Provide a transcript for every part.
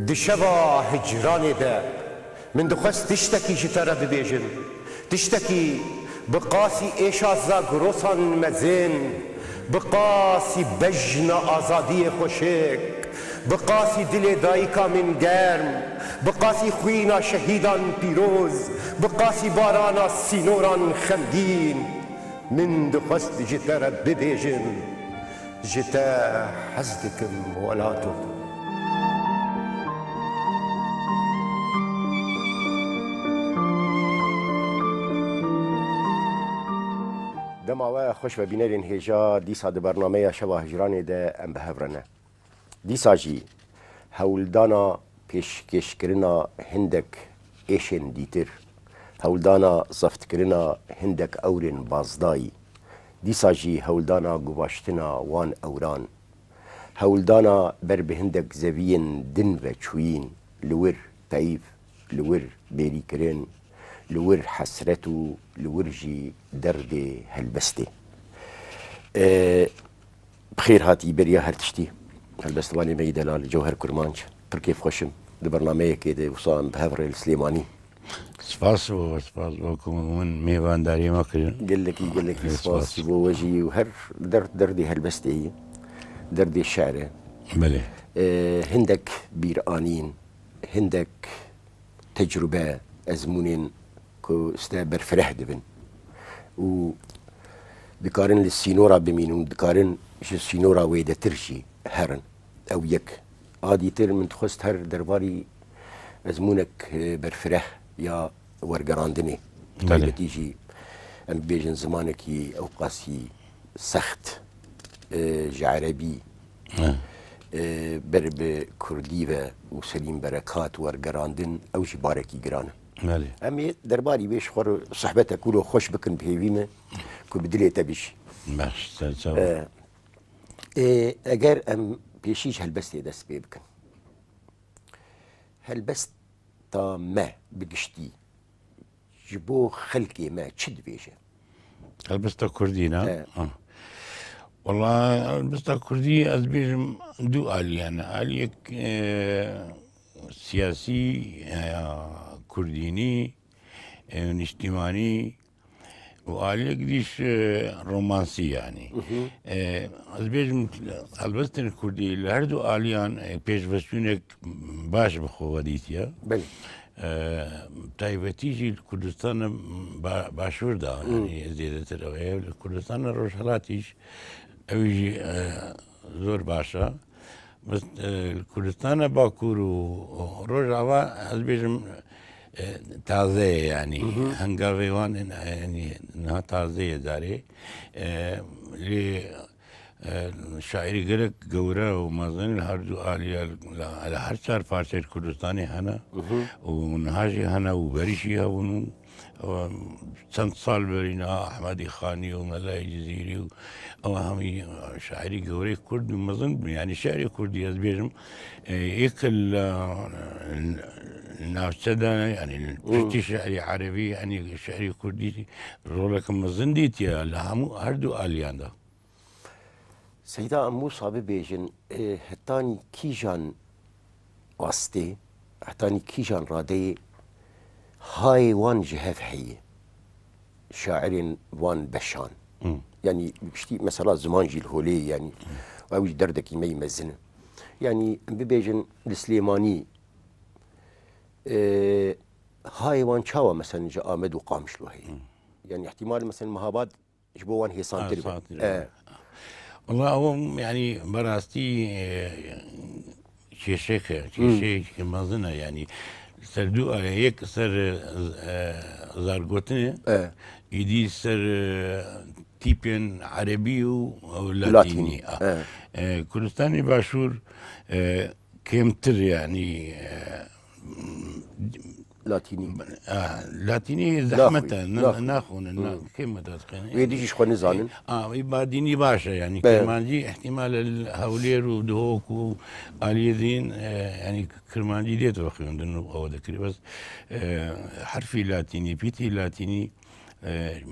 Di şeva hicranê de min dixwest tiştekî ji te re bibêjim. Tiştekî bi qasî êşa Zagrosan mezin, bi qasî bejna azadiyê xweşik, bi qasî dilê dayika min germ, bi qasî xwîna şehîdan pîroz, bi qasî barana sînoran xemgîn. Min dixwest ji te re bibêjim, ji te hez dikim welato. Dema we xweş be bînerên hêja, dîsa di bernameya Şeva Hicranê de em bi hev re ne. Dîsa jî hewldana pêşkêşkirina hindek êşên dîtir, hewldana zeftkirina hindek ewrên bazdayî, dîsa jî hewldana guvaştina wan ewran, hewldana ber bi hindek zeviyên din ve çûyîn, li wir peyv, li wir bêrîkirin, li wir hesret û li wir jî derdê helbestê. Bi xêr hatî beriya her tiştî. Helbestvanê me yî delal Cewher Kurmanc. Pir kêfxweş im di bernameyekê de wisa em bi hev re li Silêmanî. Spas bo we, spas bo ku min mêvandariyê me kirin. Gelekî gelekî spas ji bo we jî û her derd derdê helbestê yî, derdê şer e. Belê. Hindek bîranîn, hindek tecrube, ezmûnên ku ste berfireh dibin û dikarin li sînora bimînin û dikarin ji sînora wêdetir jî herin. Ew yek. A dîtir min dixwest her derbarî ezmûnek berfireh ya wergerandinê bi taybetî jî em bibêjin zimanekî ewqasî sext ji erebî ber bi kurdî ve û Selîm Berekat wergerandin ew jî barekî giran e. Belê. Em ê derbarî wê ji xwe re sohbetek wilo xweş bikin bi hêvî me ku bi dilê te bijî. Baş, serçav. Eger em pêşî ji helbestê dest pê bikin. Helbesta me bi giştî ji bo xelkê me çi dibêje? Helbesta Kurdî na? Wala helbesta Kurdî ez bêjim du alî hene. Aliyek siyasî ya Kurdînî, nîştîmanî û aliyek dîş romansî yanî. Ez bêjim helbestên Kurdî li her du aliyan pêşveçûnek baş bi xwe ve dîtiye. Taybetî jî li Kurdistana Başûr da yanî zêdetir ew heye. Li Kurdistana Rojhilatî jî ew jî zor baş e. Bes li Kurdistana Bakur û Rojava ez bêjim taze ye yanî hengavê wan yanî niha taze ye carê lê şairî gelek gewre û mezin li her du aliya li her çar parçeyên Kurdistanê hene û niha jî hene û berî jî hebûn û Çend sal berî niha Ehmedî Xanî û Melayê Cizîrî û ew hemî şairî gewrê Kurd û mezin bûn. Yanî şerê Kurdî ez bêjim yek li navçe de yanî piştî şerê Erebî yanî şerê Kurdî roleke mezin dîtiye li hemû her du aliyan de. Seyda em wisa bibêjin hetanî kîjan astê, hetanî kîjan radeyê hayê wan ji hev heye şairên van beşan. Yanî bi giştî mesela ziman jî li holê ye yanî ew jî derdekî me yî mezin e. Yanî em bibêjin li Silêmanî hayê wan çawa mesela ji Amed û Qamişlo heye. Yanî îhtîmal mesela Mihabad Ji bo wan hêsantir be. Wala ew yanî bi rastî kêşek e, kêşeyekî mezin e yanî ser du alî yek ser zargotinê îdî ser tîpên erebî û latînî. Kurdistanê Başûr kêmtir yanî Latînî. Latînî zehmet e, naxwînin, kêm me dadiqînin. Wê dijî ji xwe nizanin. Wî badînî baş e yanî kirmancî îhtîmal e li Hewlêr û Duhok û aliyê din yanî kirmancî dê dixwîndin û ew dikirî bes herfî latînî, pîtî latînî.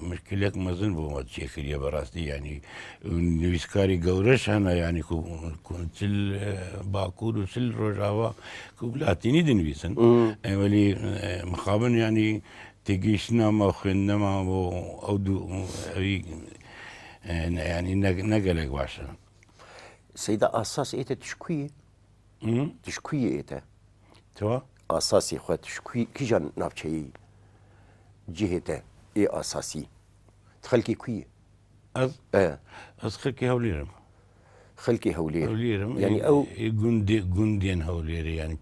مشکلێک مەزن بۆ مە چێکردە بەڕاستی ینی نویسکاری گەورەش هەنە ینی چل باکوور و چل ڕۆژاوا کو لاتینی دنویسن وەلی مخابن ینی تێگەیشتنەمە خوێندنەما بۆ ئەو دوو ئەوی ینی نەگەلێک باشە. سەیدا ئاساس ئێتە تشکوی تشکوی ئێتە تۆ ئاساسی خۆ تشکوی کیژان ناوچەیە جهێتە ئێ ئاساسی خەلکی کوی ئەز ئەز خەلکی هەولێرم. خەلکی هەولێر هەولێرم یعنی ئەو گوندێ گوندێن هەولێرە یعنی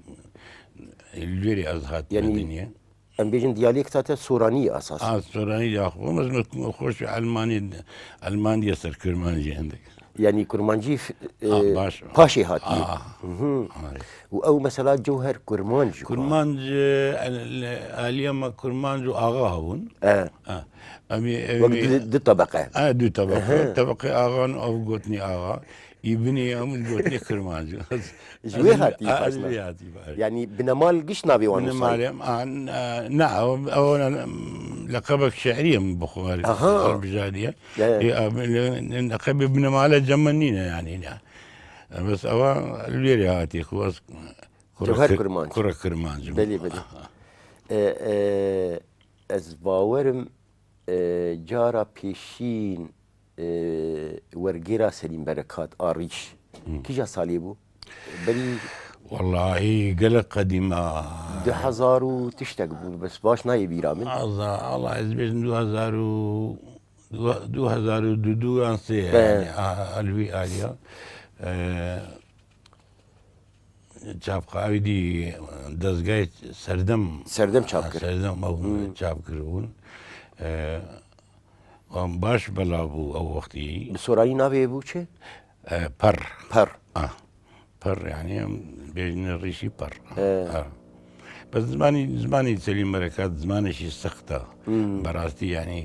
لێرێ ئەز هات یعنی ئەم بێژن دیالێکتاتە سۆرانی ئاساسی. ئا سۆرانی داخۆم ئەز خۆشی ئەلمانی ئەلمانیە سەر کرمانجی هەندێک. یعنی کرمانجی باش پاشی هاتی و ئەو مەسەلا جەوهەر کرمانج کرمانج ئالیەمە کرمانج و ئاغا هەبوون. ئەمی دو طبقە. دوو طبقە طبقەی ئاغان ئەو گوتنی ئاغا ئیبنی ئەم گوتنی کرمانج. ژوێ هاتی یعنی بنەمال گشت ناوی وان بنەمالێم نا ئەوە لەقەبێک شعریە من بخۆ بژاریە لەقەبی بنەمالە جەمە نینە ینی نا بەس ئەوە لێرێ هاتی خۆز کوڕە کرمانج بەلی بەلی ئەز باوەرم جارە پێشین وەرگێرا سەلیم بەرەکات ئاڕیش کیژا ساڵی بوو؟ بەری وەڵاهی گەلە قەدیمە. 2000 و تشتێک بوو بەس باش نایە بیرا من. ئازا ئەڵا ئەز بێژم 2000 و 2002 یان سێ ئەلوی ئالیا چاپخاوی دی دەستگای سەردەم سەردەم چاپ کرد سەردەم ئەو چاپ کردبوون باش بەلا بوو ئەو وەختی. سۆرانی ناوێ بوو چێ؟ پەڕ. پەڕ. پەڕ یعنی بێژنە ڕیشی پەڕ. بەس زمانی زمانی سەلیم بەرەکات زمانێکی سەختە بەڕاستی یعنی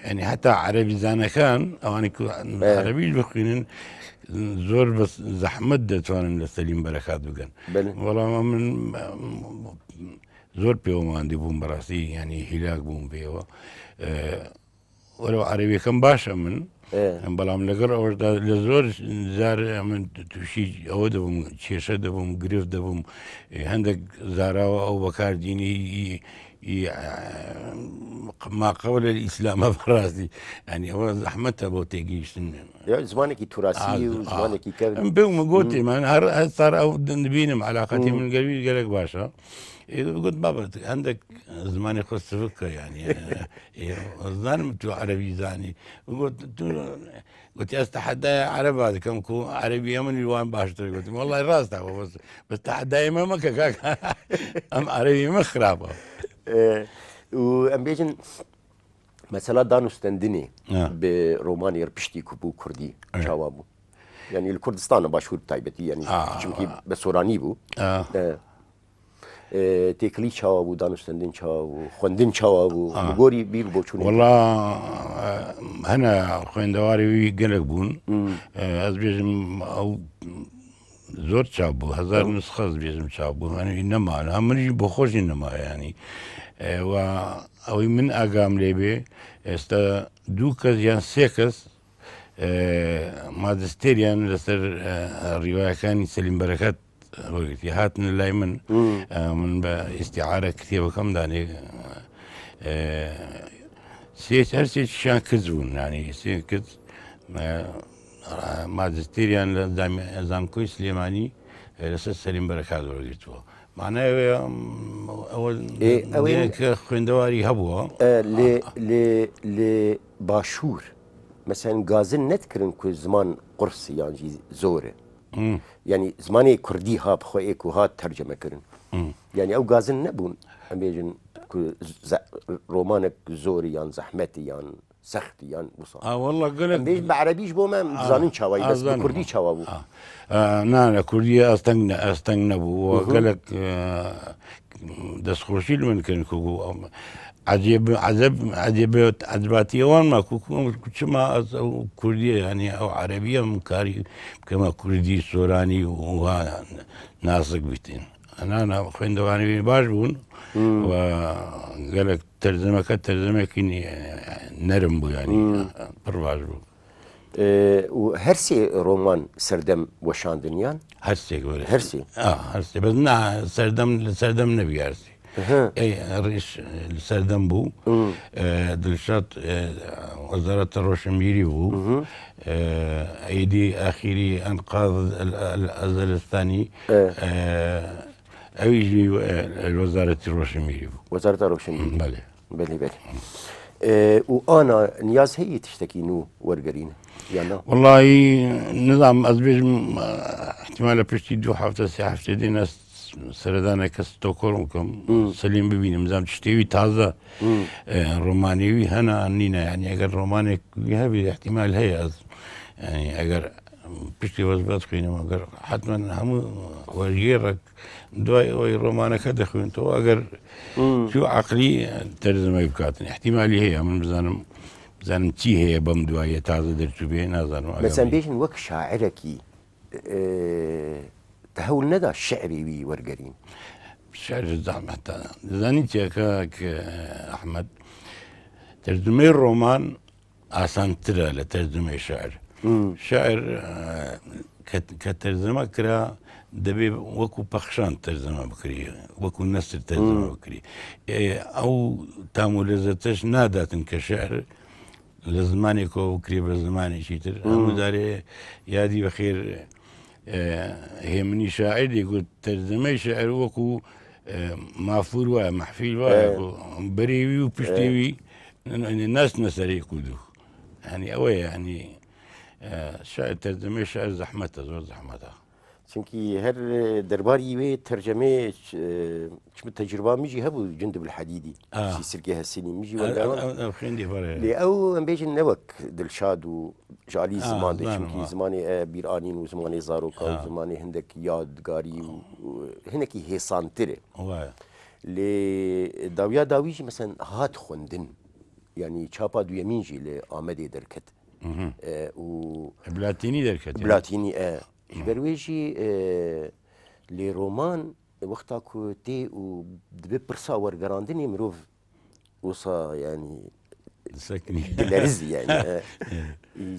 ینی هەتا عەرەبی زانەکان ئەوانی عەرەبیش بخوێنن زۆر بە زەحمەت دەتوانن لە سەلیم بەرەکات بگەن. بەڵام من زۆر پێوەماندی بووم بەڕاستی ینی هیلاک بووم پێوە وەرەوە عەرەبیەکەم باشە من بەڵام لەگەڵ ئەوەشدا لە زۆر جار من تووشی ئەوە دەبووم کێشە دەبووم گرفت دەبووم هەندێک زاراوە ئەو بەکاردینی ماقەوە لە ئیسلامە بەڕاستی ینی ئەوە زەحمەتە بۆ تێگەیشتن زمانێکی توراسی و زمانێکی کە بێومە گوتی من هەر هەستار ئەو دەبینم علاقەتی من گەروی گەلک باشە گوت بابە هەندێک زمانی خۆ سفکە ینی زانم تو عەرەبی زانی گوتی ئەس تەحەدای عەرەبا دەکەم کو عەرەبی من وان باشتر گوتم وەڵی ڕاستە بەس بەس تەحەدای مە مەکە کاکە ئەم عەرەبی مە خراپە. و ئەم بێژن مەسەلا دانوستەندنی بە ڕۆمانی پشتی کو بوو کوردی چاوا بوو یعنی لە کوردستانە باشوور تایبەتی یعنی چونکی بە سۆرانی بوو تێکڵی چاوا بوو دانوستەندن چاوا بوو خوێندن چاوا بوو گۆری بیر بۆ چوون وەڵا هەنە خوێندەواری وی گەلک بوون ئەس بێژم ئەو زۆر چاپ بوو هەزار نسخە بێژم چاپ بوو ئەنی نەما منیش بۆ خۆشی نەما ینی و ئەوەی من ئاگام لێ بێ ئێستا دوو کەس یان سێ کەس ماجستێریان لەسەر ڕیوایەکانی سەلیم بەرەکەت وەرگرتی هاتنە لای من من بە ئیسیعاە کتێبەکەم دانێ سێ هەر سێکیشیان کچ بوون ینی سێ کچ ماجستێریان لە زانکۆی سلێمانی لەسەر سەلیم بەرەکات وەرگرتووە معنای ئەوە ئەوەیە کە خوێندەواری هەبووە لێ باشوور مەسەن گازن نەتکردن کو زمان قرس یانجی زۆرە یعنی زمانی کوردی ها بخۆ ئێک و هات تەرجەمەکردن یعنی ئەو گازن نەبوون ئەمێژن ڕۆمانێک زۆری یان زەحمەتی یان سەختی یان وسا والله گەلێک بێژ بە عەرەبیش بۆ من بزانین چاوای بەس بە کوردی چاوا بوو نا لە کوردی ئەستەنگ ئەستەنگ نەبوو و گەلێک دەستخۆشی لە من کردن کو عجیب عجب عجیب عجباتی ئەوان ما چما ئەس ئەو کوردیە یعنی ئەو عەرەبیە من کاری بکەمە کوردی سۆرانی و ناسک بیتین. نا خوێندەوانی باش بوون و گەلک تەرجەمەکە تەرجەمێکی نەرم بوو ینی پڕ باش بوو. و هەرسێ ڕۆمان سەردەم وەشاندنیان هەرسێک هەرسی هەرسێ بەس نا سەردەم لە سەردەم نەبی هەرسی ڕیش سەردەم بوو دلشاد وەزارەتە ڕۆشنبیری بوو ئەیدی ئاخیری ئەنقاض ئەزەلستانی ئەویش وەزارەتی ڕۆشنبیری بوو وەزارەتە ڕۆشنبیری بەێ بەلی بەلی و ئانا نیاز هەیە تشتێکی نوو وەرگرین یان نا؟ وەڵی نظام ئەز بێژم احتمالە پشتی دوو هەفتە سێ هەفتە دێنە سەردانە کە ستۆکۆڵم بکەم سەلیم ببینم زام شتێوی تازە ڕۆمانیوی هەنا نینە یعنی ئەگەر ڕۆمانێک هەبێ احتیمال هەیە ئەز یعنی ئەگەر پشتی وەزبەت خوێنم ئەگەر حتمما هەموو وەرگێڕێک دوای ئەوەی ڕۆمانەکە دەخوێنتەوە ئەگەر چوو عقلی تەرجمەی بکاتن احتیمالی هەیە من بزانم بزانم چی هەیە بەم دواییە تازە دەرچوو بێ نازانم مەسەن بێژن وەک شاعرێکی تە هەول نەدا شعری وی وەرگەرین شعر زەحمەتە دەزانی چیەکە ئەحمد تەرجمەی ڕۆمان ئاسانترە لە تەرجمەی شعر شعر کە تەرجەمە کرا دەبێ وەکو پەخشان تەرجەمە بکری وەکو نەسر تەرجەمە بکری ئەو تام و لەزەتەش ناداتن کە شعر لە زمانێکەوە بکرێ بە زمانێکی تر هەموو دارێ یادی بەخێر هێمنی شاعر دەیگوت تەرجەمەی شعر وەکو مافور وایە مەحفیل وایە بەرێوی و پشتێوی ناچنە سەر یەک و دوو هەنی ئەوەیە هەنی شعر تەرجەمەی شعر زەحمەتە زۆر زەحمەتە. چونکی هەر دەرباری وێ تەرجەمێ چ تەجربا میژی هەبوو جندب الحەدیدی سیسرکی هەسینی میژی لێ ئەو ئەم بێژن نەوەک دلشاد و ژالی زمان دێ چونکی زمانی بیرانین و زمانی زارۆکە و زمانی هەندێک یادگاری و هەنێکی هێسانترێ لێ داویا داویژی مەسەن هات خوندن یعنی چاپا دویەمین ژی لە ئامەدێ دەرکەت و بلاتینی دەرکەت بلاتینی ji ber wê jî lê roman wexta ku tê û dibe pirsa wergerandinê mirov wisa yanî dilerizî yanî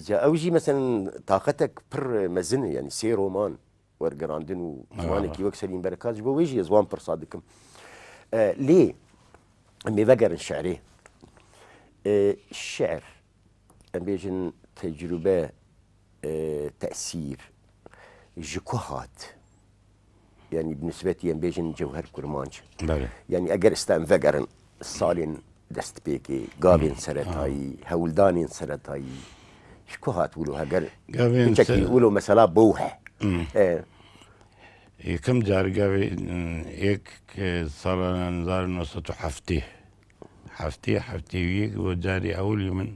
ca ew jî mesen taqetek pir mezin e yanî sê roman wergerandin û zimanekî wek Selîm Berekat ji bo wê jî ez wan pirsa dikim. Lê em ê vegerin şerê. Şer em bêjin tecrübe tesîr ji ku hat? Yani bi nisbetî em bêjin Cewher Kurmanc. Yani eger ista em vegerin salên destpêkê, gavên seretayî, hewldanên seretayî ji ku hat wilo heger piçekî wilo mesela bowhe. Yekem car gavê yek sala 1970 70 71 بۆ جاری ئەولی من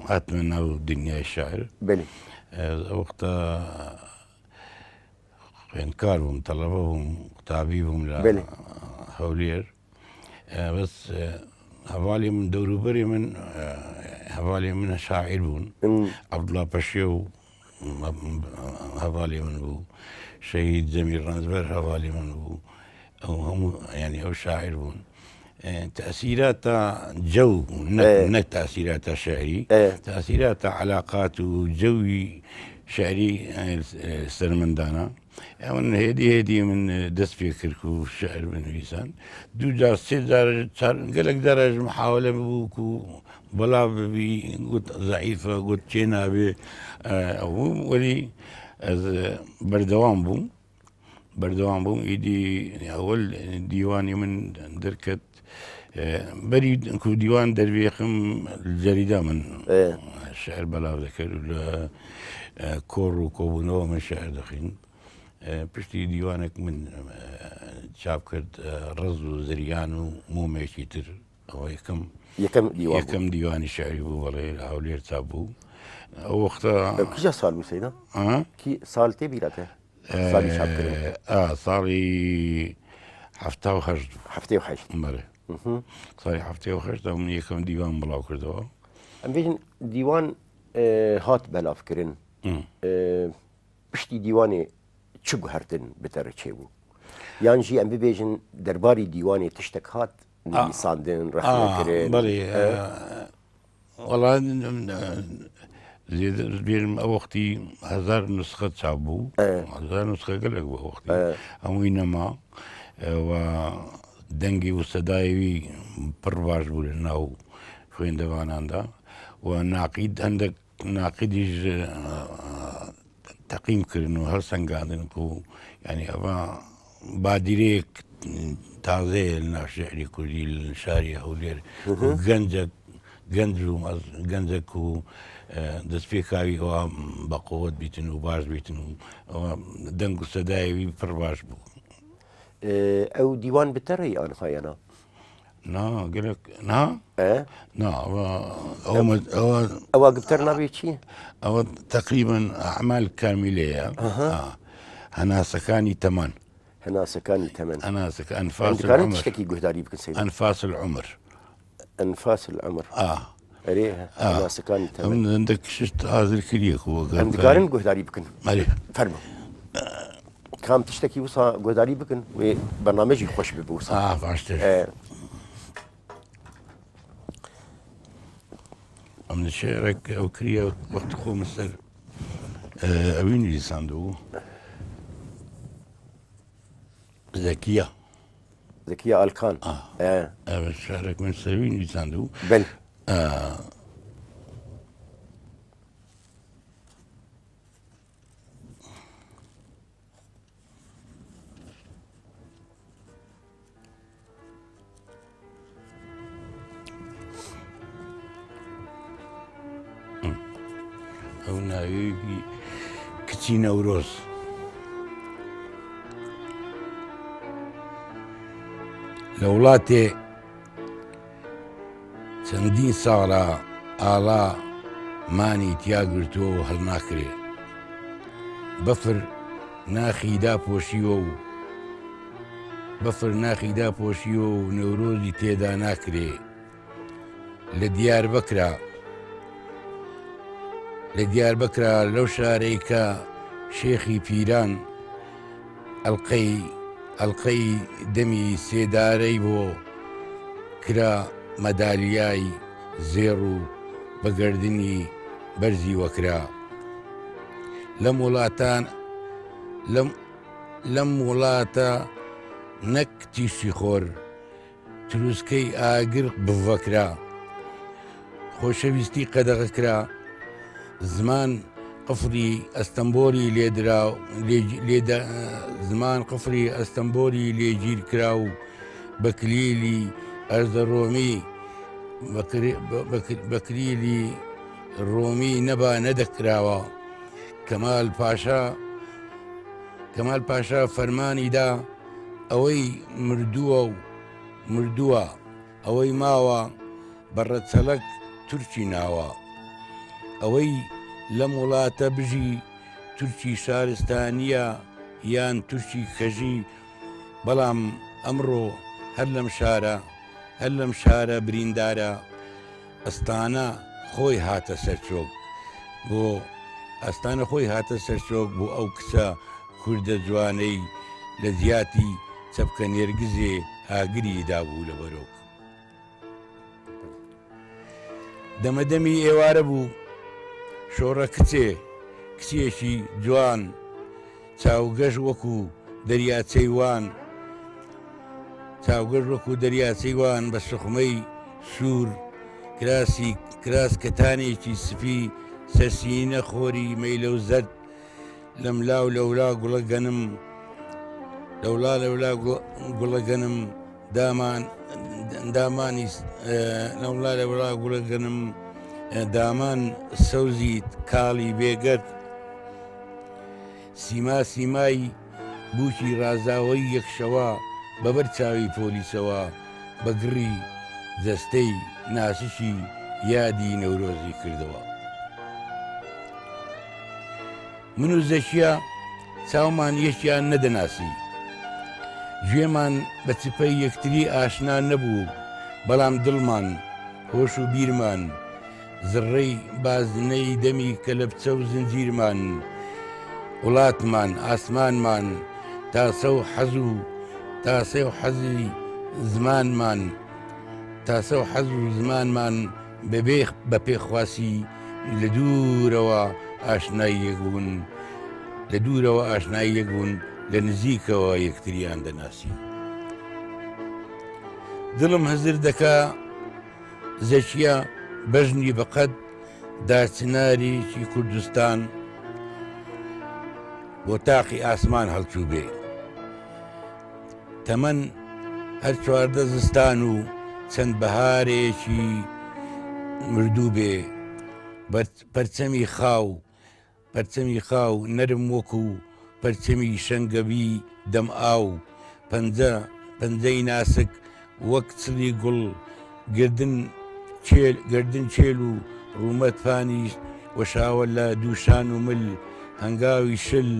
هاتمە ناو دنیای شعر. بەلی. ئەو وەختە خوێندکار بووم، تەڵەبە بووم، قوتابی بووم لە هەولێر. بەس هەواڵی من دەوروبەری من هەواڵی منە شاعیر بوون. عەبدوڵا پەشێو هەواڵی من بوو، شەهید جەمیل ڕەنجبەر هەواڵی من بوو، ئەو هەموو ینی ئەو شاعیر بوون. تەسیراتە جەو نەک تاسیراتە شعری، تاسیراتە علاقات و جەوی شعری سەرمەندانە. ئەوەن هێدی هێدی من دەست پێ کرد و شعر بنویسان. دوو جار سێ جار گەلک جارش محاولە ببوو و بەڵا ببی گوت زەعیفە گوت چێ نابێ ئەو وەلی ئەز بەردەوام بووم بەردەوام بووم ئیدی ئەوەل دیوانی من دەرکەت بەری کو دیوان دەربێخم جەریدا من شعر بەلاو دەکرد لە کۆڕ و کۆبوونەوە من شعر دەخین پشتی دیوانێک من چاپ کرد ڕز و زریان و مۆمێکی تر ئەوە یەکەم یەکەم دیوان یەکەم دیوانی شعری بوو بەڵێ لە هەولێر چاپ بوو ئەو وەختە کیژا ساڵ بوو سەیدا کی ساڵ تێ بیرەکە ساڵی چاپکردن ساڵی 78 بوو 78 بەڵێ ساڵی 78 من یەکەم دیوان بڵاو کردەوە ئەم بێژن دیوان هات بەلاڤکردن پشتی دیوانێ چ گوهرتن بتەرە چێ بوو؟ یان ژی ئەم ببێژن دەرباری دیوانی تشتێک هات نویساندن ڕەخنەکردن؟ بەڵێ وەڵا زێدە بێژم ئەو وەختی هەزار نسخە چاپ بوو هەزار نسخە گەلێک بوو ئەو وەختی هەمووی نەما و دەنگی و سەدایوی پڕ باش بوو لە ناو خوێندەواناندا و ناقید هەندێک ناقیدیش تەقیم کردن و هەڵسەنگاندن و یعنی ئەوە بادیرەیەک تازەیە لە ناو شیعری کوردی لە شاری هەولێر گەنجەک گەنج و گەنجێک و دەستپێکاوی ئەوە بە قوت بیتن و باش بیتن و ئەوە دەنگ و سەدایوی پڕ باش بوو. ئەو دیوان بتەڕی ئانخایەنە؟ نا گەلەک نا نا ئەوە ئەوە گفتەر ناوی چی؟ ئەوە تقریبا ئەعمال کامیلەیە هەناسەکانی تەمان هەناسەکانی تەمەن هەناسەکە ئەنفاس شتێکی گوهداری بکەن سەیر ئەنفاس العمر ئەنفاس العمر ئەرێ هەناسەکانی تەمەن هەندێک شت حاضر کردیە ئەم دکارن گوهداری بکەن فەرموو کام تشتێکی وسا گۆداری بکەن وێ بەرنامەژی خۆش ببوو باشتر ئەم شعرێک ئەو کریە وەخت خۆم سەر ئەوی نویساندبوو زەکیە زەکیە ئالکان شعرێک من سەروی نویساندبوو بل ئەو ناوێکی کچی نەورۆز. لە وڵاتێ چەندین ساڵە ئاڵا مانی تیا گرتووە و هەڵناکرێ. بەفر ناخی داپۆشیوە و بەفر ناخی داپۆشیوە و نەورۆزی تێدا ناکرێ. لە دیاربەکرا لە دیاربەکرا لەو شارەی کە شێخی پیران ئەڵقەی ئەڵقەی دەمی سێدارەی بۆ کرا مەدالیای زێڕ و بە گەردنی بەرزی وەکرا لەم وڵاتان لەم لەم وڵاتە نەک تیشی خۆر تروسکەی ئاگر بڤەکرا، خۆشەویستی قەدەغە کرا، زمان قفڵی ئەستەمبۆلی لێدرا زمان قفڵی ئەستەمبۆلی لێگیر کرا و بە کلیلی ئەرزەڕۆمی بە کلیلی ڕۆمی نەبا نەدەکراوە. کەمال پاشا کەمال پاشا فەرمانی دا ئەوەی مردووە و مردووە، ئەوەی ماوە بە ڕەچەڵەک تورکی ناوە. ئەوەی لەم وڵاتە بژی تورکی شارستانییە یان تورکی کەژی، بەڵام ئەمڕۆ هەر لەم شارە، هەر لەم شارە بریندارە ئەستانە خۆی هاتە سەر چۆک بۆ ئەستانە خۆی هاتە سەر چۆک بۆ ئەو کچە کوردە جوانەی لە جیاتی چەپکە نێرگزێ ئاگری دابوو لە بەرۆک. دەمەدەمی ئێوارە بوو، شۆڕە کچێ، کچێکی جوان، چاوگەش وەکو دەریاچەی وان، چاوگەش وەکو دەریاچەی وان بە سوخمەی سوور، کراسی کراس کەتانێکی سپی، سەرسینە خۆری مەیلەو زەرد، لەملا و لەولا گوڵە گەنم لەولا لەولا گوڵە گەنم دامان دامانی لەولا لەولا گوڵە گەنم دامان سەوزی کاڵی بێگەرد سیما سیمای بووکی ڕازاوەی یەکشەوە بەبەر چاوی پۆلیسەوە بە گڕی جەستەی ناسکی یادی نەورۆزی کردەوە. من و زەکیە چاومان یەکیان نەدەناسی. گوێمان بە چپەی یەکتری ئاشنا نەبوو، بەڵام دڵمان، هۆش و بیرمان، زڕەی بازنەی دەمی کەلەپچە و زنجیرمان، وڵاتمان، ئاسمانمان، تاسە و حەز و. تاسەی و حەزی زمانمان تاسە و حەز و زمانمان بەبێ بە پێخواسی لە دوورەوە ئاشنای یەک بوون لە دوورەوە ئاشنای یەک بوون لە نزیکەوە یەکتریان دەناسی. دڵم هزر دەکا زەکیە بەژنی بەقەد دارچنارێکی کوردستان بۆ تاقی ئاسمان هەڵچوو بێ. تەمەن هەر 14 زستان و چەند بەهارێکی مردوو بێ پەرچەمی خاو پەرچەمی خاو نەرم وەکو پەرچەمی شەنگەبی دەم ئاو پەنجە پەنجەی ناسک وەک چڵی گوڵ گردن چێل گردن چێل و ڕوومەت پانیش وەشاوە لە دووشان و مل هەنگاوی شل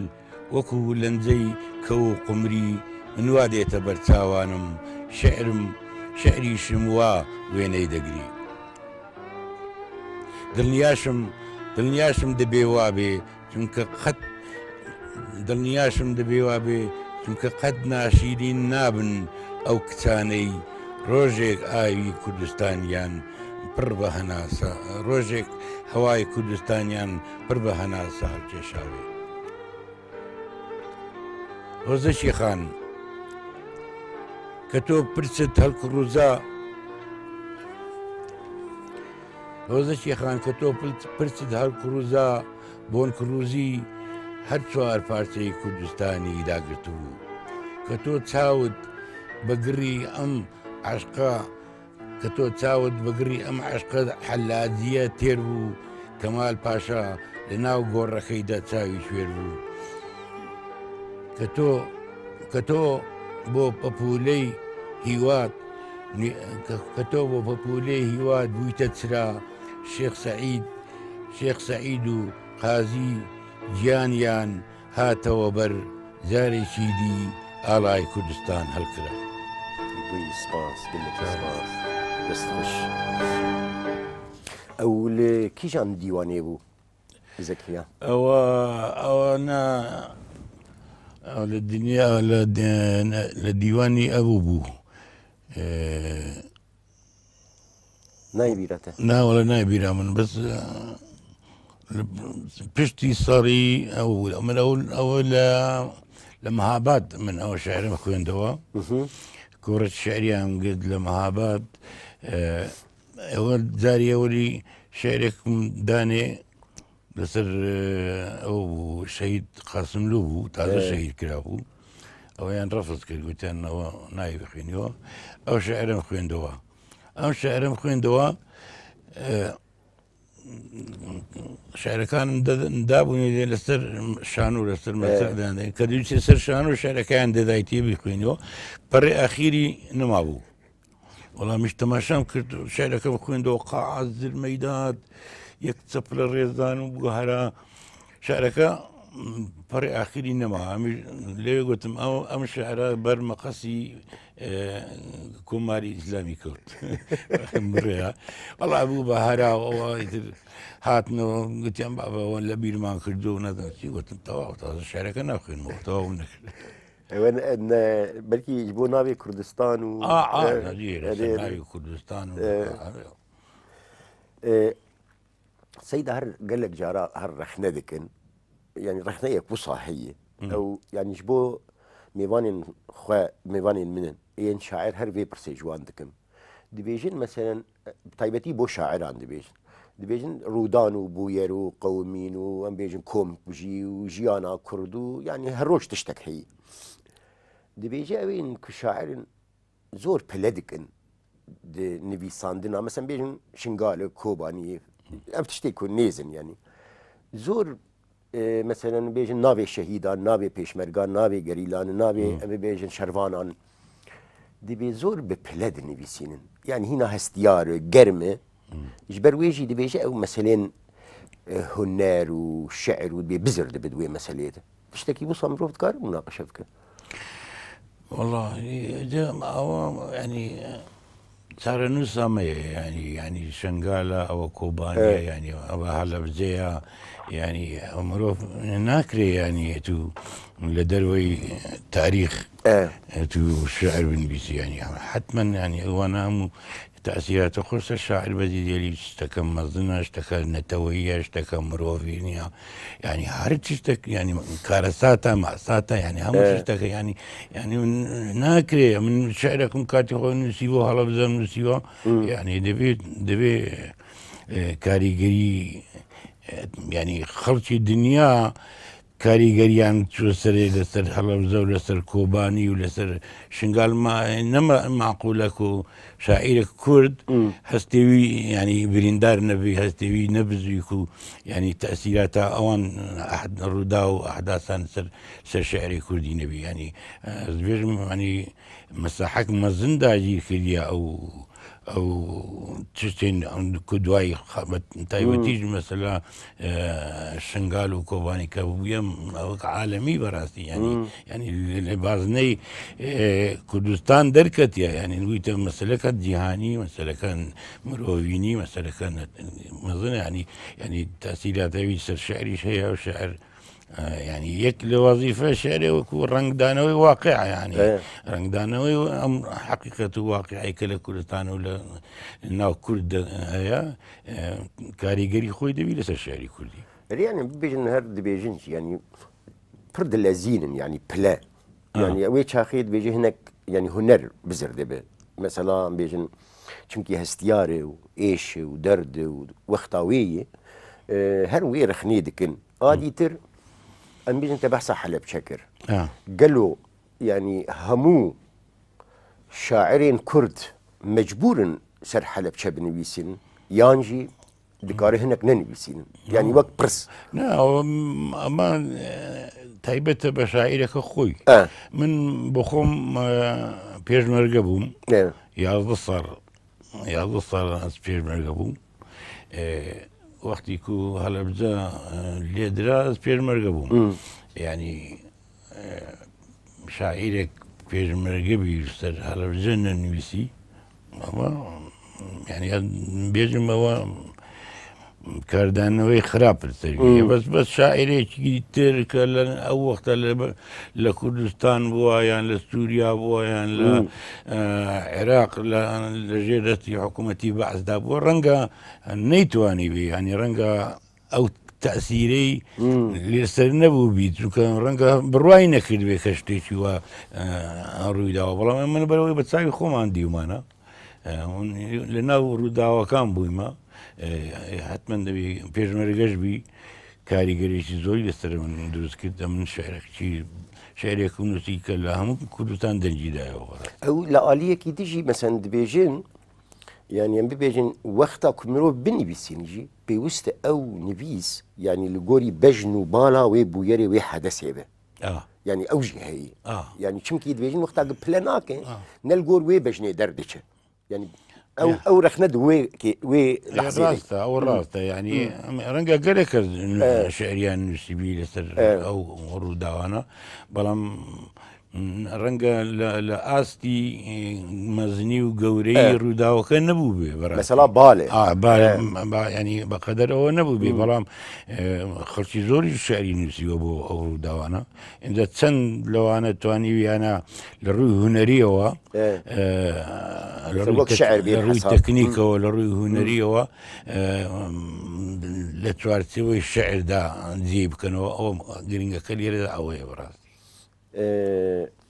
وەکو لەنجەی کەو و قومری من وا دێتە بەر چاوانم شعرم شعریشم وا وێنەی دەگری. دڵنیاشم دڵنیاشم دەبێ وابێ چونکە قەت دڵنیاشم دەبێ وابێ چونکە قەت ناشیرین نابن ئەو کچانەی ڕۆژێک ئاوی کوردستانیان پڕ بە هەناسە ڕۆژێک هەوای کوردستانیان پڕ بە هەناسە هەڵکێشاوێ. هۆزەکی خان کە تۆ پرچت هەڵکڕوزا هۆزەکی خان کە تۆ پرچت هەڵکڕوزا بۆن کڕوزی هەر چوار پارچەی کوردستانی داگرتبوو کە تۆ چاوت بە گڕی ئەم عشقە کە تۆ چاوت بە گڕی ئەم عەشقە حەلاجییە تێر بوو، کەمال پاشا لە ناو گۆڕەکەیدا چاوی کوێر بوو. کە تۆ کە تۆ بۆ پەپوولەی هیوات کە تۆ بۆ پەپوولەی هیوات بوویتە چرا، شێخ سەعید شێخ سەعید و قازی گیانیان هاتەوە بەر جارێکی دی ئاڵای کوردستان هەڵکرا. بوی سپاس گەلەکی سپاس دەست خوش. ئەو لە کیژان دیوانێ بوو زەکریا؟ ئەوە ئەوە نا لە دنیا لە دیوانی ئەبوو بوو. نایبیرەتە؟ نا وەڵا نایبیرا من بەس پشتی ساڵی ئەو من ئەو ئەوە لە لە مەهاباد من ئەوە شعرم خوێندەوە کۆڕەت شعریان گرت لە مەهاباد ئەوە جاری ئەوەی شعرێکم دانێ لەسەر ئەو بوو شەهید قاسملوو بوو تازە شەهید کرا بوو ئەوەیان ڕەفز کرد گوتیان ئەوە ناوی بخوێنیەوە ئەو شعرم خوێندەوە ئەم شعرم خوێندەوە شعرەکانم دابوونی لێ لەسەر شان و لەسەر مەسەردان کە دووچێ سەر شان و شعرەکەیان دەدایتێ بیخوێنیەوە پەڕێ ئەخیری نما بوو وەڵا منیش تەماشام کرد شعرەکەم خوێندەوە قاعە زرمەی داد یەک چەپ لە ڕێزدان و بووە هەرا شعرەکە پەڕی ئاخری نەما لەوێ گوتم ئەو ئەم شعرە بەر مەقەسی کۆماری ئیسلامی کەوت مڕێ وەڵا بوو بە هەرا ئەوە ئیتر هاتنەوە گوتیان بابەوە لە بیرمان کردو و نەدەن چی گوتم تەواو تازە شعرەکە ناخوێنمەوە تەواو نەکرد بەلکی بۆ ناوی کوردستان و ناوی کوردستان و سەیدا هەر گەلێک جارا هەر ڕەخنە دەکەن یعنی ڕەخنەیەک وسا هەیە ئەو یانیش بۆ میوانên خwe میوانên منن ên شاعر هەر vê pirsê ji wan dikim dibêjin meselen taybetî بۆ شاعران dibêjin dibêjin rûdan û bûyer û qewimîn û em bêjin komkujî û jiyana kurd û yanî her roj tiştek heyî. Dibêje ew ên ku şairin zor pile dikin di nivîsandina mesela bêjin Şingal e Kobanî ev tiştê ku nêzin yanî zor Meselen bêjin navê şehîdan, navê pêşmergan, navê gerîlan, navê em ê bêjin şervanan dibê zor bi pile dinivîsînin. Yani hîna hestiyar e, germ e. Ji ber wê jî dibêje ew meselên huner û şi'r û dibê bizir dibe di wê meseleyê de. Tiştekî wisa mirov dikare munaqeşe bike. Wellahî ew yanî چارەنووسا مەیە یانی یانی شنگالە ئەوە کۆبانیە یانی ئەوە هەلەبجەیە یانی مرۆڤ ناکرێ یانی تو لە دەروەی تاریخ. تو شعر بنویسی یعنی حتما یعنی ئەوانە هەموو تەئسیراتە قورسە شاعر بەجێ دێلی شتەکە مەزنە شتەکە نەتەوەیە شتەکە مرۆڤی نییە یعنی هەر شتێک یعنی کارەساتە ماساتە یعنی هەموو شتەکە یعنی یعنی ناکرێ من شعرێکم کاتی خۆی نووسیوە هەڵەبجەم نووسیوە یعنی دەبێت دەبێ کاریگەری یعنی خەڵکی دنیا کاریگەریان چوە سەرێ لەسەر هەڵەبجە و لەسەر کۆبانی و لەسەر شنگال نەمە معقولە و شاعیرێک کورد هەستێوی ینی بریندار نەبی هەستێوی نەبزویک و ینی تەسیراتە ئەوان ڕوودا و ئەحداسان سەر سەر شعری کوردی نەبی ینی بێژم ینی مەساحەک مەزن داگیر کردیە ئەو ئەو تشتین دوای تایبەتیش مەسەلا شنگال و کۆبانی کە بووە ئەوەک عالەمی بەڕاستی ینی ینی لە بازنەی کوردستان دەرکەتیە ینی ویتە مەسلەکە جیهانی مەسلەکە مرۆڤینی مەسلەکە مەزن ینی ینی تاسیراتەوی سەر شعریش هەیە و شعر ینی یەک لە وەزیفە شعرێ وەکو ڕەنگدانەوەی واقع ینی ڕەنگدانەوەی ئەم حقیقەت و واقعی کە لە کوردستان و لە ناو کورد هەیە کاریگەری خۆی دەبی لەسەر شعری کوردی. ینی ببێژن هەر دبێژن ینی پڕ دلەزینن ینی پلە ینی ئەوەی چاخی دبێژێ هەنێک ینی هونەر بزر دەبێت مەسەلا بێژن چونکی هەستیارێ و ئێشێ و دەردێ و وەختاوێیە هەر وێ رەخنەی دکن ئادی تر ئەم بێژن تە بەحسا حەلەبچە کرد گەلۆ ینی هەموو شاعرێن کورد مەجبورن سەر حەلەبچە بنویسن یانژی دکارێ هەنێک نەنویسین یانی وەک پرس. نا ئەمە تایبەتە بە شاعیرەکە خۆی من بۆ خۆم پێشمەرگە بووم 11 ساڵ 11 ساڵ ئەس پێشمەرگە بووم وەختی کو هەلەبجە لێدرا ئەس پێشمەرگە بووم ینی شاعیرێک پێشمەرگە بی سەر هەلەبجە نەنویسی ئەوە یعنی بێژم ئەوە کاردانەوەی خراپ سەر بەس بەس شاعرێکی تر کە لە ئەو وەختە لە کوردستان بووە یان لە سووریا بووە یان لە عێراق لە ژێر دەستی حکوومەتی بەعسدا بووە ڕەنگە نەیتوانی بێ ینی ڕەنگە ئەو تەئسیرەی لەسەر نەبوو بیت چونکە ڕەنگە بڕوای نەکردبێ کە شتێکی وا ڕوویداوە بەڵام من بەرەوەی بە چاوی خۆمان دیومانە لە ناو ڕووداوەکان بوویمە حتمما دەبی پێشمەرگەش بی کاریگەرێکی زۆری لەسەر من دروست کرد من شعرێکی شعرێکم نووسی کە لە هەموو کوردستان دەنگی دایەوە. ئەو لە ئالیەکی دژی مەسەن دبێژن یان یان ببێژن وەختا کو مرۆڤ بنویسینیژی پێویستە ئەو نویس یانی لە گۆری بەژن و بالا وێ بویەرێ وێ حەدەسێ بێ یانی ئەو ژی هەیە یانی چمکی دبێژین وەختا گە پلە ناکەین نەل گۆر وێ بەژنێ دەردەچێ یانی ئەو ئەو رەخنە وێ وێ ڕاستە ئەو ڕاستە یعنی ڕەنگە گەلێک کرد شعریان نووسیبی لەسەر ئەو ڕووداوانە بەڵام ڕەنگە لە ئاستی مەزنی و گەورەی ڕووداوەکە نەبوو بێ بەسەڵا بالێ ینی بەقەدەر ئەوە نەبوو بێ بەڵام خەڵکی زۆری شعری نووسیوە بۆ ئەو ڕووداوانە اینجا چەند لەوانە توانیویانە لە ڕووی هوەریەوە لە ڕووی تەکنیکەوە لە ڕووی هوەریەوە لە چوارچەوەی شعردا جێ بکەنەوە ئەو گرنگەکە لێرەدا ئەوەیە بەڕاستی.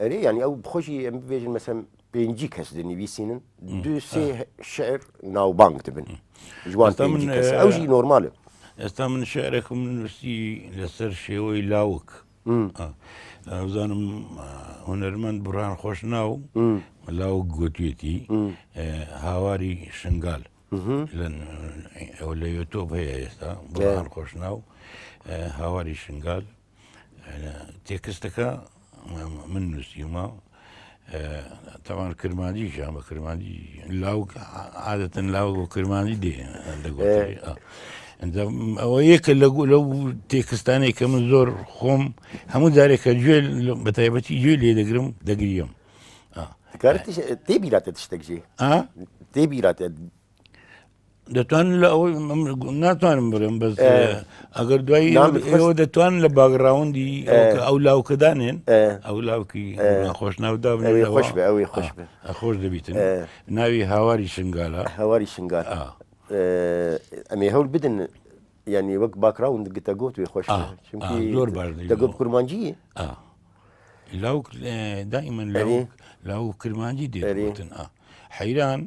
ئەرێ یانی ئەو بخۆشی ئەم ببێژن مەسەن پێنجی کەس دەنویسینن دو سێ شعر ناوبانگ دەبن جوان من کەس ئەوژی نۆرمالە. ئێستا من شعرێکم نووسی لەسەر شێوەی لاوک بزانم هونەرمەند بڕان خۆش ناو لاوک گوتوێتی هاواری شنگال لە یۆتۆب هەیە ئێستا بڕان خۆشناو هاواری شنگال تێکستەکە من نووسیومە تاوان کرمانجی ژیان بە کرمانجی لاوک عادەتەن لاوک بۆ کرمانجی دێ ئەوە یەکە لە لەو تێکستانەی کە من زۆر خۆم هەموو جارێک کە گوێ بە تایبەتی گوێ لێ دەگرم دەگریم. تێ بیراتە شتێک ژێ تێ بیراتە. دەتوانن لە ئەوەی ناتوانم بڵێم بەس ئەگەر دوایی ئێوە دەتوان لە background ی ئەو لاوکە دانێن ئەو لاوکی خۆش ناودا خۆش بێ ئەوی خۆش بێ خۆش دەبیتن ناوی هاواری شنگالە هاواری شنگال ئەمێ هەول بدن یعنی وەک background گتە گۆت وێ خۆش چونکی زۆر باش دەگۆ کورمانجی لاوک دائما لاوک لاوک کرمانجی دێتن حەیران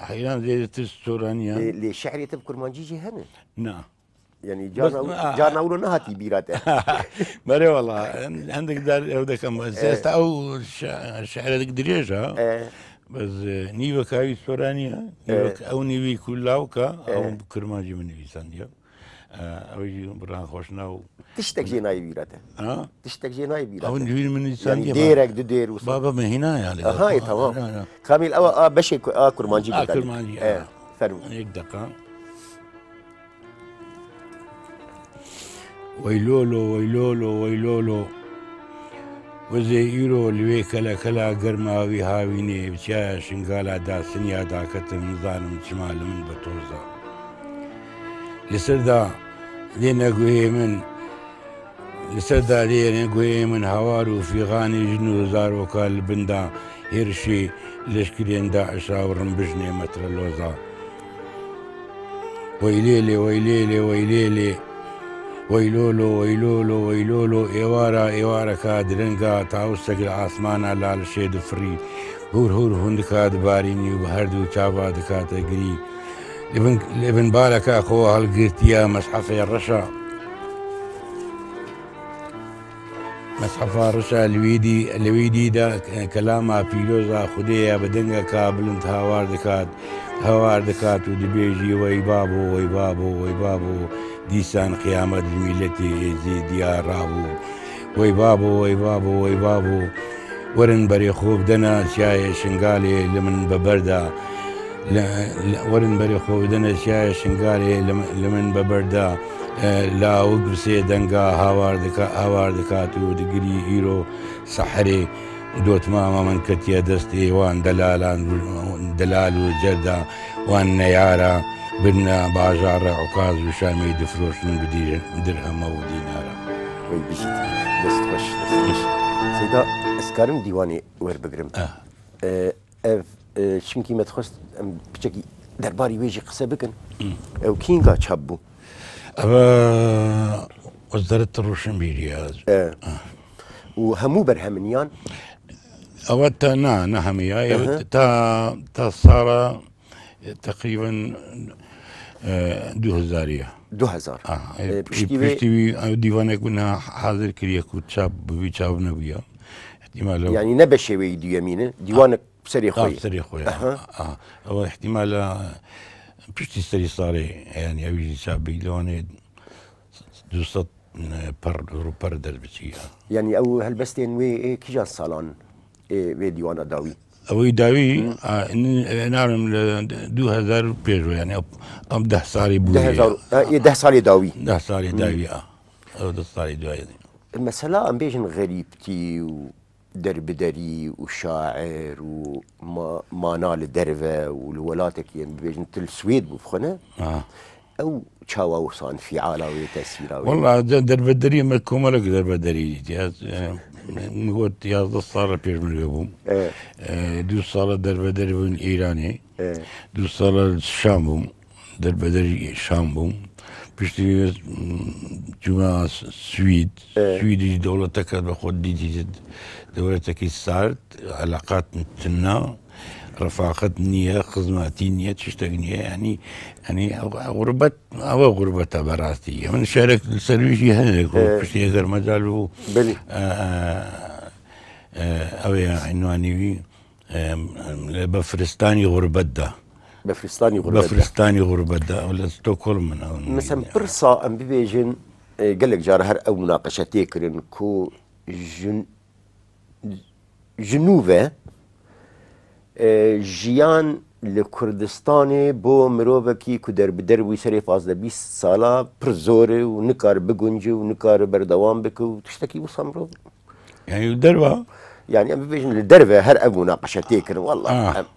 حەیران زێدەتر سۆرانیە لێ شعری تب کورمانجی جی هەنە نا یعنی جار ناورۆ نهاتی بیراتە بەرێ وەڵا هەندێک جار ئەو دەکەم ئێستا ئەو شعرێک درێژە بەس نیوەکاوی سۆرانیە ئەو نیوی کولاوکە ئەو کرمانجی من نویساندیە ئەوەی بڕان خۆشناو تشتێک ژێ نای بیراتە تشتێک ژێ نای بیراتە ئەو دویر من یعنی دێرێک دو دێر و بابا من هینایە ها تمام کامیل ئەوە ئا بەشێک ئا کورمانجی ئا کرمانجی فەرموو یەک دقە وەی لۆلۆ وەی لۆلۆ وەی لۆلۆ وەزێ ئیرۆ لوێ کەلە کەلا گەرماوی هاوینێ بچایە شنگالا داسنیا داکەتم نزانم چما لە من بە تۆزە لەسەردا لێنە گوێ من لەسەردا لێنە گوێ من هاوار و فیغانی ژن و زارۆکە لە بندا هێرشی لەشکرێن داعشا و ڕم بژنێ مەترە لۆزا وەی لێلێ وەی لێلێ وەی لێلێ وەی لۆلۆ وەی لۆلۆ وەی لۆلۆ ئێوارە ئێوارەکە درەنگە تاوسێک لە ئاسمانە لالشێ دفڕی هور هور هوندکا دبارینی و بە هەردوو چاڤا دکاتە گری لە بن بالەکە خۆ هەڵگرتیە مەسحەفێ ڕەشە مەسحەفا ڕشا لویدی لەویدیدا کەلاما پیرۆزا خودێیە بە دەنگەکا بلند هاوار دەکات هاوار دەکات و دبێژی وەی بابۆ وەی بابۆ وەی بابۆ دیسان قیامەت میلەتی ئێزیدیا ڕابوو وەی بابۆ وەی بابۆ وەی بابۆ وەرن بەرێ خۆ بدەنە چیایێ شنگالێ لە من بە بەردا وەرن بەرێ خۆ بدەنە چیایێ شنگالێ لە من بە بەردا لاوک بسێ دەنگا هاوار دکا هاوار دکات و دگری ئیرۆ سەحرێ دۆت مامە من کەتیە دەست ئێوان دەلالان دەلال و جەردا وان نەیارە برنە باژاڕە عکاز و شامی دفرۆشن بدرهەمە و دینارە. وەی بژیت دەست خۆش دەست خۆش سەیدا ئەز کارم دیوانێ وەربگرم ئەv چونکی مە دخواست ئەم پچەکی دەرباری وێژی قسە بکەن ئەو کینگا چاپ بوو ئەوە وەزارەت ڕۆشنبیریە و هەموو بەرهەمنیان ئەوە تا نا نە هەموویە تا تا ساڵە تقریبا 2000 2000 پشتی دیوانێک بوونا حاضر کریە و چاپ ببی چاپ نەبووە احتیمال یعنی نە بە شێوەی دویەمینە دیوانە سەری خۆی سەری خۆی ئەوە احتیمالە پشتی سەری ساڵێ ینی ئەویژی چاپ بی لەوانەیە 200 پەڕ ڕووپەر دەربچی. یانی ئەو هەلبەستێن وێ ئێ کیژان ساڵان ئێ وێ دیوانە داوی؟ ئەوەی داوی ناڵێم لە 2000 پێش یانی ئەم ده ساڵی بوو ده ساڵی داوی ده ساڵی داوی ئەو ده ساڵی دوای مەسەلا ئەم بێژن غەریبتی و دەربدەری و شاعر و مانا لە دەرڤە و لە وەلاتێکی ئەم ببێژن تل سوید بوو بخۆنە ئەو چاوا وسا انفعالا وێ تەسیرا وێ وەڵا دەربەدەری مە کۆمەڵێک دەربەدەری وت 11 ساڵە پێشمەرگە بووم دوو ساڵە دەربەدەری بوون ئیرانێ دوو ساڵە شام بووم دەربەدەری شام بووم پشتی چوومە سوید سویدیش دەوڵەتەکە بە خۆت دیتیت دەوڵەتەکی سارد علاقات تنا ڕفاقەت نییە خزماتی نییە چ شتێک نییە ینی ئەنی غوربەت ئەوە غوربەتە بەڕاستی من شارێک سەرویشی هەندێک پشتی ئەگەر مەجال و ئەوەیە عینوانیوی لە بەفرستانی غوربەتدا. بەفرستانی غوربەتدا. بەفرستانی غوربەتدا ئەو لە ستۆکهۆڵم من ئەو. مەسەن پرسا ئەم ببێژن گەلێک جار هەر ئەو مناقەشە تێ کرن کو ژن ژنووڤە ژیان لە کوردستانێ بۆ مرۆڤەکی کو دەربدەر بووی سەرێ پازدە 20 ساڵە پڕ زۆرێ و نکار بگونجێ و نکارە بەردەوام بکە و تشتێکی وسا مرۆڤ یعنی دەروە یعنی ئەم ببێژن لە دەرەوە هەر ئەم مناقەشە تێکردن والله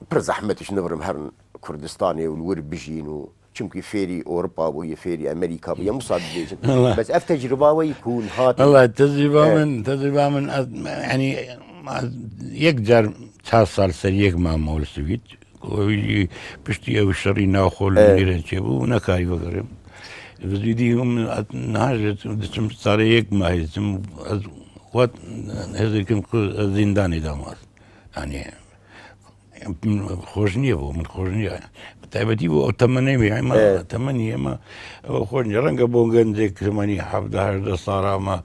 پڕ زەحمەتیش نبرم هەر. کوردستانێ و li wir bijîn û çimkî fêrî Ewropa bûye, fêrî Amerîka bûye, em wisa dibêjin. Bes ev tecrüba we yî ku hûn hatin. Wela tecrüba min, tecrüba min ez yanî yek car çar sal ser yek mam li Swîd. Wî jî piştî ew şerî naxwe li Mîrên çêbû nekarî vegerim. Zîdî him niha jî diçim salê yek mehê diçim ez wet hêz dikim ku ez zîndanê de me. Yanî خۆش نییە بۆ من خۆش نییە تایبەتی بۆ ئەو تەمەنەی بێ ئەمە تەمەنی ئێمە ئەوە خۆش نییە ڕەنگە بۆ گەنجێک تەمەنی حەڤدە هەژدە ساڵامە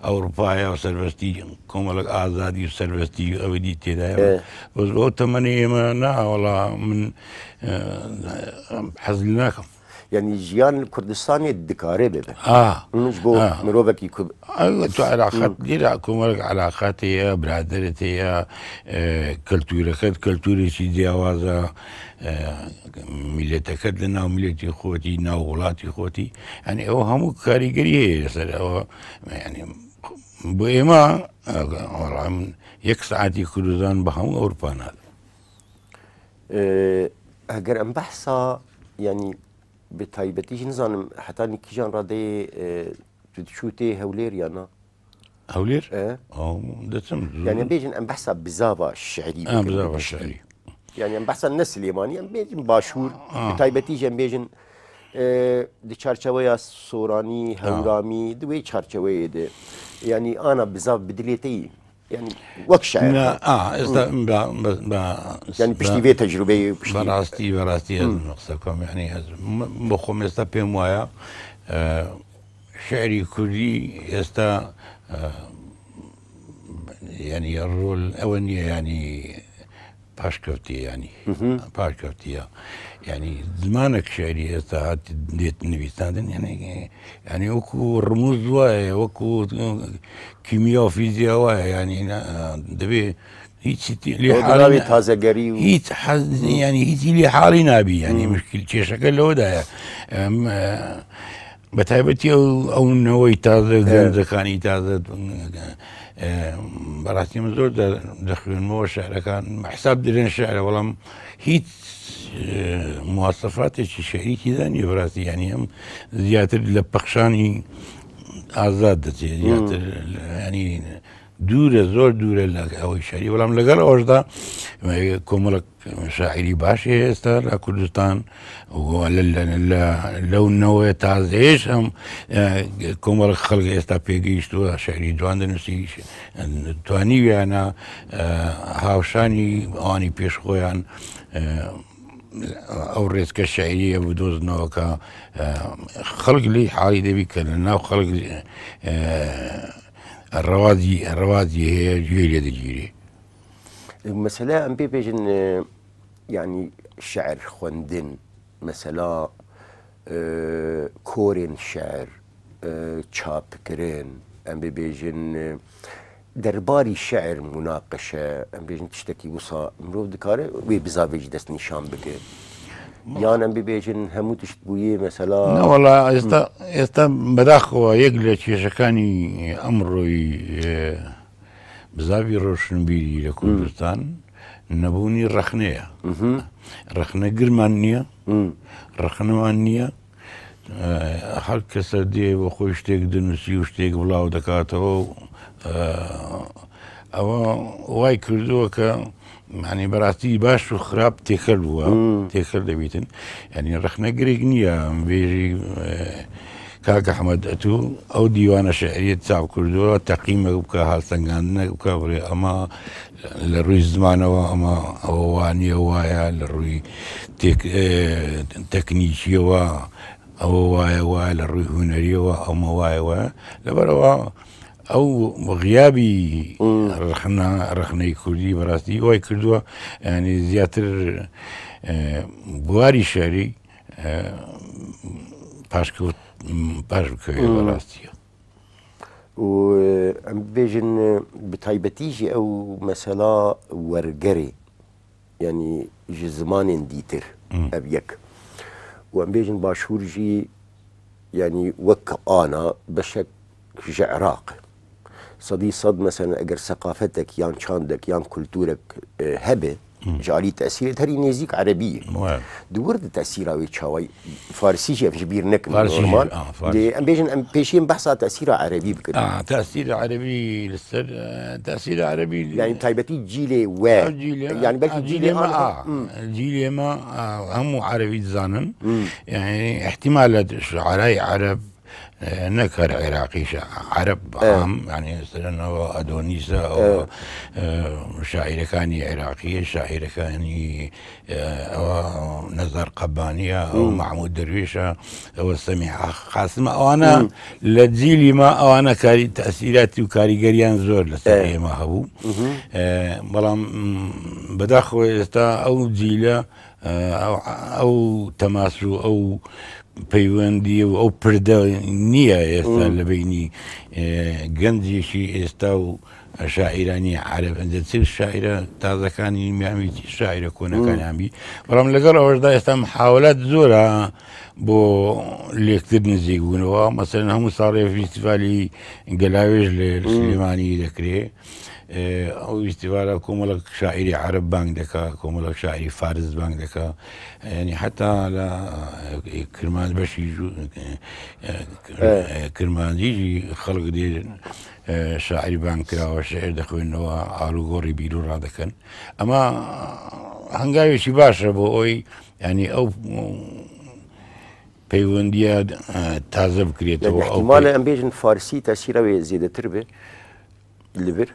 ئەوروپایە و سەربەستی کۆمەڵک ئازادی و سەربەستی ئەوی دی تێدایە بەس بۆ تەمەنی ئێمە نا وەڵا من حەز ناکەم. یعنی ژیان li Kurdistanê dikare bibe. Min ji bo mirovekî ku تو علاقات لێرە کۆمەڵێک علاقات هەیە برادەرت هەیە کەلتورەکەت کەلتورێکی جیاوازە میلەتەکەت لە ناو میلەتی خۆتی ناو وڵاتی خۆتی یعنی ئەوە هەموو کاریگەری هەیە لەسەر ئەوە یعنی بۆ ئێمە وەڵام یەک سعاتی کوردستان بە هەموو ئەوروپا نادەم. ئەگەر ئەم بەحسا یعنی bi taybetî jî nizanim hetanî kîjan radeyê tu diçû tê Hewlêr ya na? Hewlêr? Diçim. Yani em bêjin em behsa bizava şi'rî bikin. Bizava şi'rî. Yani em behsa ne Silêmanî em bêjin Başûr bi taybetî jî em bêjin di çarçeweya Soranî, Hewramî di wê çarçeweyê de yani ana bizav bi dilê te yî. Yani وەک شاعر ئێستا یعنی پشتی vê tecrübeyê پشتی بەڕاستی بەڕاستی ئەز قسە بکەم یعنی ئەز بۆ خۆم ئێستا پێم وایە شعری کوردی ئێستا یعنی ڕۆل ئەوە نییە یعنی پاشکەوتیە یانی پاشکەوتیە یعنی زمانێک شعری ئێستا هات دێت نویساندن یعنی یعنی وەکو ڕموز وایە وەکو کیمیا و فیزیا وایە یعنی دەبێ هیچ لێ حاڵی تازەگەری و هیچ حەز یعنی هیچی لێ حاڵی نابی یعنی مشکل کێشەکە لەوەدایە بە تایبەتی ئەو ئەو نەوەی تازە گەنجەکانی تازە بەڕاستی من زۆر دەخوێنمەوە شعرەکان حساب درێن شعرە بەڵام هیچ مواسەفاتێکی شعری تێدا نییە بەڕاستی یعنی ئەم زیاتر لە پەخشانی ئازاد دەچێت زیاتر ینی دوورە زۆر دوورە لە ئەوەی شاری بەڵام لەگەڵ ئەوەشدا کۆمەڵک شاعیری باش هەیە ئێستا لە کوردستان لەو نەوەیە تازەیەش ئەم کۆمەڵک خەڵک ئێستا پێگەیشتووە شعری جوان دەنووسی توانیویانە هاوشانی ئەوانی پێش خۆیان ئەو ڕێچکە شعریە بدۆزنەوە کە خەڵک لی حاڵی دەبی کە لە ناو خەڵک ڕەوازی ڕەوازی هەیە گوێی لێ دەگیرێ. مەسەلا ئەم پێ بێژن یعنی شعر خوێندن مەسەلا کۆرێن شعر چاپکردن ئەم ببێژن دەرباری شعر مناقشە ئەم بێژن تشتێکی وسا مرۆڤ دکارێ وێ بزاڤێکی دەستنیشان بکە یان ئەم ببێژن هەموو تشت بوویێ مەسەلا نەوەڵا ئێستا ئێستا بەداخەوە یەک لە کێشەکانی ئەمڕۆی بزاڤی ڕۆشنبیری لە کوردستان نەبوونی ڕەخنەیە ڕەخنەگرمان نییە ڕەخنەمان نییە هەر کەسە دێ بۆ خۆی شتێک دەنووسی و شتێک بڵاو دەکاتەوە و ئەوە وای کردووە کە معنی بەڕاستی باش و خراپ تێکەل بووە تێکەل دەبیتن ینی ڕخنەگرێک نییە بێژی کاک ئەحمەد ئەتوو ئەو دیوانە شعریت چاپ کردووە تەقیمێک بکە هەڵسەنگاندنێک بکە بڵێ ئەمە لە ڕووی زمانەوە ئەمە ئەوە وانییە وایە لە ڕووی تەکنیکیەوە ئەوە وایە وایە لە ڕووی هونەریەوە ئەمە وایە وایە لەبەرەوە ئەو غیابی ڕەخنە ڕەخنەی کوردی بەڕاستی وای کردووە ینی زیاتر بواری شعری پاشکەوت پاش بکەوێت بەڕاستیە. و ئەم بێژن bi taybetî jî ew mesela wergerê yanî ji zimanên dîtir ev yek û em bêjin başûr jî yanî wek ana beşek ji Iraq 100% mesela eger seqafetek yan çandek yan kulturek hebe. Ji alî tesîrê herî nêzîk erebî ye. Di wir de tesîra wê çawa Farsî jî em ji bîr nekin normal. Dê em bêjin em pêşî em behsa tesîra erebî bikin. Tesîra erebî li ser tesîra erebî yanî taybetî cîlê we yanî belkî cîlê me cîlê me hemû erebî dizanin. Yani îhtîmal e şuerayê ereb نەک هەر عێراقیش عەرەب عام یعنی مەسەلەن ئەوە ئەدۆنیسە ئەوە شاعیرەکانی عێراقیە شاعیرەکانی ئەوە نەزار قەبانیە ئەو محمود دەروێشە ئەوە سەمیح قاسمە ئەوانە لە جیلی ما ئەوانە کاری تەسیراتی و کاریگەریان زۆر لەسەر ئێمە هەبوو بەڵام بەداخەوە ئێستا ئەو جیلە ئەو تەماس و ئەو پەیوەندی و ئەو پردە نییە ئێستا لە بینی گەنجێکی ئێستا و شاعیرانی عرب ئەندە چ شاعرە تازەکانی میامی شاعرە کۆنەکانیان بی بەڵام لەگەڵ ئەوەشدا ئێستا محاولات زۆرە بۆ لێکتر نزیک بوونەوە مەسەن هەموو ساڵێ فیستیڤالی گەلاوێژ لە سلێمانی دەکرێ ئەو فیستیڤالە کۆمەڵک شاعیری عەرەب بانگ دەکا کۆمەڵک شاعیری فارس بانگ دەکا ینی حتا لە کرمانج بەشی کرمانجیی خەڵک دێ شاعری بانگ کراوە شعر دەخوێنەوە ئالوگۆڕی بیر و ڕادەکەن ئەمە هەنگاوێکی باشە بۆ ئەوی ینی ئەو پەیوەندیە تازە بکرێتەوە ئەو مالە ئەم بێژن فارسی تەسیرەوێ زیاتر بێ لەبر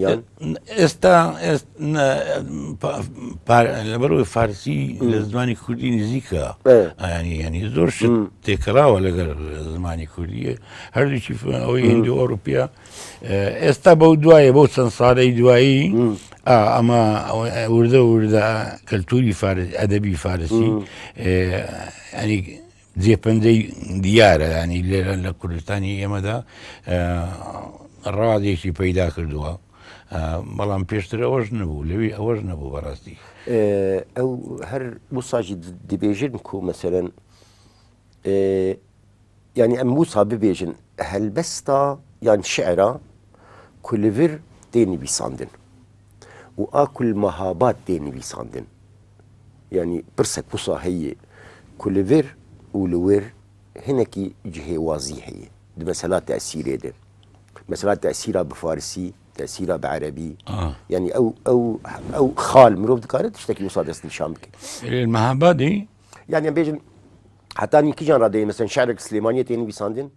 یان ئێستا لەبەرەوەی فارسی لە زمانی کوردی نزیکە ینی ینی زۆر شت تێکەڵاوە لەگەر زمانی کوردی هەردووکی ئەوەی هندی و ئەوروپیا ئێستا بەو دوایە بەو چەند ساڵەی دوایی ئەمە وردە وردە کەلتوری فارس ئەدەبی فارسی ینی جێپەنجەی دیارە ینی لێرە لە کوردستانی ئێمەدا ڕادێکی پەیدا کردووە بەڵام پێشتر ئەوەش نەبوو لەوی ئەوەش نەبوو بەڕاستی ئەو هەر وساژی دەبێژن کو مەسەرەن ینی ئەم موسا ببێژن هەلبەستا یان شعرا کو لەڤر تێ نویساندن و ئا کو li Mahabad tê nivîsandin. Yanî pirsek wisa heye ku li vir û li wir hinekî cihêwazî heye di mesela tesîrê de. Mesela tesîra bi farsî, tesîra bi erebî. Yanî ew ew ew xal mirov dikare tiştekî wisa destnîşan bike. Li Mahabadê Yanî em bêjin Hetanî kîjan radeyê mesela şerek Silêmaniyê tê nivîsandin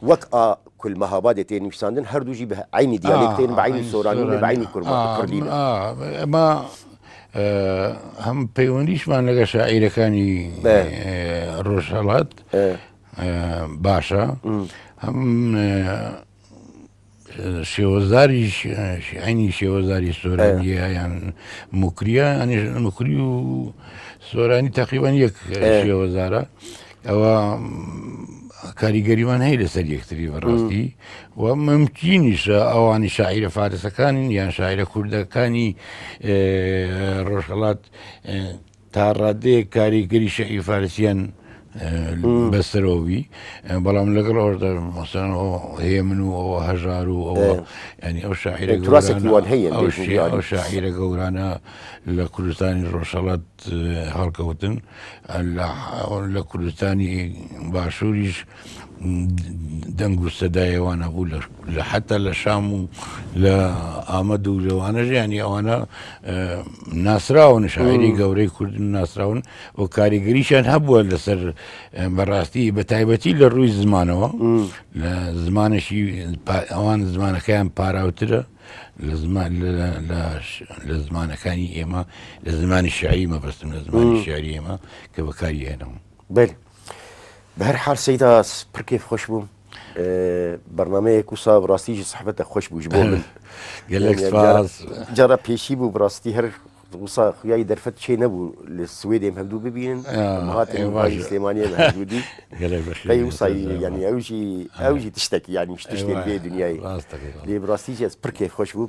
wek a ku li Mehabadê tê nivîsandin her du jî bi eynî diyalektên bi eynî soranî ne bi eynî kurdî ne. Ema hem peywendîşman لەگە شاعیرەکانی ڕۆژهەڵات باشە هەم شێوەزاری عینی شێوەزاری سۆرانیە یان موکریە موکری و سۆرانی تقریبان یەک شێوەزارە ئەوە کاریگەریمان هەیە لەسەر یەکتری بەڕاستی و ممکنیشە ئەوانی شاعیرە فارسەکانین یان شاعیرە کوردەکانی ڕۆژهڵات تا ڕادەیەک کاریگەری شیعری فارسیان بەسەرەوە بی بەڵام لەگەڵ ئەوەشدا مەسەلەن ئەو هێمن و ئەوە هەژار و ئەوە ینی ئەو شاعیرە تراسێکی وان هەیە ئەو ئەو شاعیرە گەورانە لە کوردستانی ڕۆژهەڵات هەڵکەوتن لە کوردستانی باشووریش دەنگ و سەدای ئەوانە بوو لە حتا لە شام و لە ئامەد و لەوانە ژیانی ئەوانە ناسراون شاعری گەورەی کوردن ناسراون و کاریگەریشیان هەبووە لەسەر بەڕاستی بە تایبەتی لە ڕووی زمانەوە لە زمانێکی ئەوان زمانەکەیان پاراوترە لە زمان لە زمانەکانی ئێمە لە زمانی شعری مەبەستم لە زمانی شعری ئێمە کە بەکاری هێنەوە. بەلی بە هەر حال سەیدا پڕ کەیف خۆش بووم بەرنمەیەک وسا بڕاستیژی سەحبەتە خۆش بوو بۆ من گەلێک سپاس جارە پێشی بوو بڕاستی هەر وسا خویای دەرفەت چێ نەبوو لە سوێدێم هەردوو ببینن هاتن سلێمانیە هەردوودی قەی وسای یعنی ئەوژی ئەوژی تشتێکی یعنی شتێک بێ دنیای لێ بڕاستیژی ئەس پڕ کەیف خۆش بوو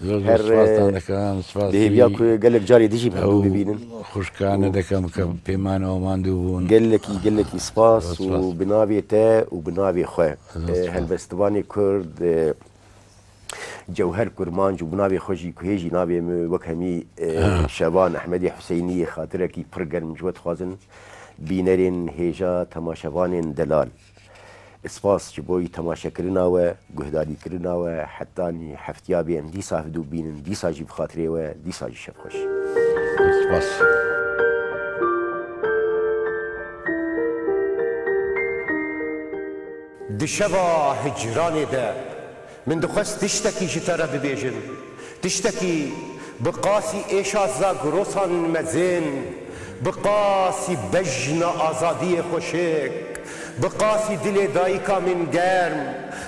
زۆر زۆر سپاستان دەکەم سپاسی بەهێویا کو گەلێک جارێ دژی هەردوو ببینن خوشکانە دەکەم کە پێمانەوە ماندوو بوون گەلێکی گەلێکی سپاس و بناوێ تە و بناوێ خوێ هەلبەستوانی کورد. جەوهەر کورمانج و بناوێ خۆ ژی کوهێ ژی ناوێ م وەک هەمی شەڤان ئەحمەدی حوسەینی خاترەکی پڕ گەرم ji we dixwazin بینەرên هێژا تەماشەڤانên دەلال. سپاس ji بۆی تەماشەکردنا we guhdarîkirina we hetanî heftiya bê em dîsa hevdû bînin dîsa jî bi xatirê we dîsa jî şev xweş. Spas. Di şeva hicranê de min dixwest tiştekî ji te re bibêjim. Tiştekî bi qasî êşa Zagrosan mezin, bi qasî bejna azadiyê xweşik, bi qasî dilê dayika min germ,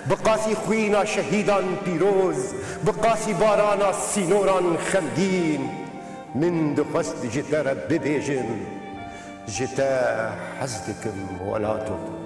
bi qasî xwîna şehîdan pîroz, bi qasî barana sînoran xemgîn. Min dixwest ji te re bibêjim, ji te hez dikim welato.